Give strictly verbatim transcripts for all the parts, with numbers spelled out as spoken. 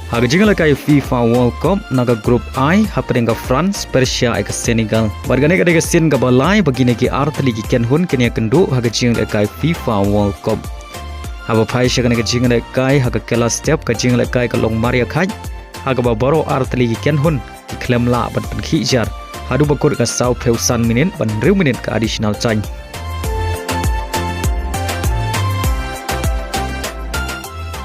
Ha ka jingïalehkai FIFA World Cup na ka Group I, hapdeng ka France pyrshah ïa ka Senegal. Bad kane ka dei ka sien kaba lai ba kine ki artylli ki kynhun kin ïakynduh ha ka jingïalehkai FIFA World Cup. Haba phai sha kane ka jingïalehkai ha ka kylla step, ka jingïalehkai ka long marïakhai, ha kaba baroh artylli ki kynhun ki khlem lah ban pynkhih jar haduh ba kut ka sawphew san minit, ban hynriew minit ka additional time.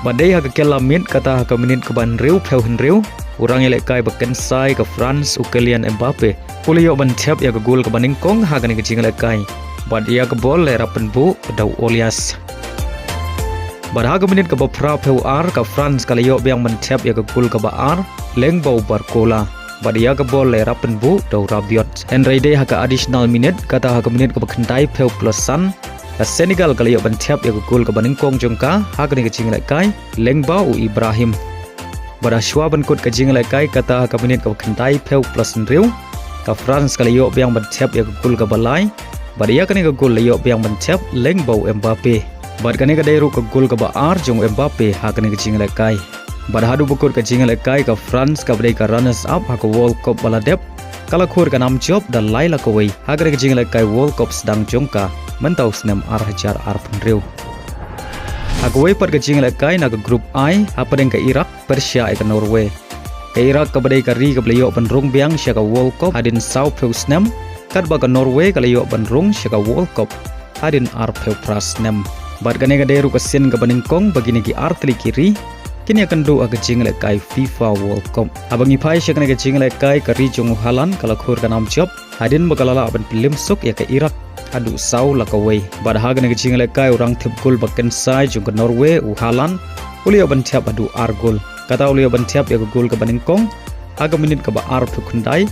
Bad dei ha ka kylla miet, kata ha ka minit kaba hynriewphew hynriew, u rangïalehkai ba kynsai ka France, u Kylian Mbappe, u la ïoh ban thep ïa ka gol kaba nyngkong ha kane ka jingïalehkai. Bad ïa ka bol la ïarap pynbuh da u Olise. Bad ha ka minit kaba phraphew ar, ka France ka la ïoh biang ban thep ïa ka gol kaba ar lyngba u Barcola. Bad ïa ka bol la ïarap pynbuh da u Rabiot. Hynrei dei ha ka additional minute, kata ha ka minit kaba khyndaiphew plus san, ka Senegal ka la ïoh ban thep ïa ka gol kaba nyngkong jong ka ha kane ka jingïalehkai lyngba u Ibrahim. Bad ha shuwa ban kut ka jingïalehkai, kata ha ka minit kaba khyndaiphew plus hynriew, ka France ka la ïoh biang ban thep ïa ka gol kaba lai. Bad ïa kane ka gol la ïoh biang ban thep lyngba u Mbappe. Bad kane ka dei ruh ka gol kaba ar jong u Mbappe ha kane ka jingïalehkai. Bad haduh ba kut ka jingïalehkai, ka France kaba dei ka runners up ha ka World Cup ba la dep, ka la khur ka nam jop da lai la kawei ha kane ka jingïalehkai World Cup sdang jong ka mynta u snem ar hajar arphew hynriew. Ha kawei pat ka jingïalehkai na ka Group I, hapdeng ka Iraq pyrshah ïa ka Norway. Ka Iraq kaba dei ka ri kaba la ïoh ban rung biang sha ka World Cup hadien sawphew snem, katba ka Norway ka la ïoh ban rung sha ka World Cup hadien arphew phra snem. Bad kane ka dei ruh ka sien kaba nyngkong ba kine ki artylli ki ri kin ïakynduh ha ka jingïalehkai FIFA World Cup. Haba ngi phai sha kane ka jingïalehkai, ka ri jong u Haaland ka la khur ka nam jop hadien ba ka la lah ban pynlem suk ïa ka Iraq haduh saw la kawei. Bad ha kane ka jingïalehkai, u rangthep gol ba kynsai jong ka Norway, u Haaland, u la ïoh ban thep haduh ar gol. Kata u la ïoh ban thep ïa ka gol kaba nyngkong ha ka minit kaba arphew khyndai,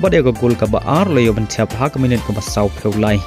bad ïa ka gol kaba ar u la ïoh ban thep ha ka minit kaba sawphew lai.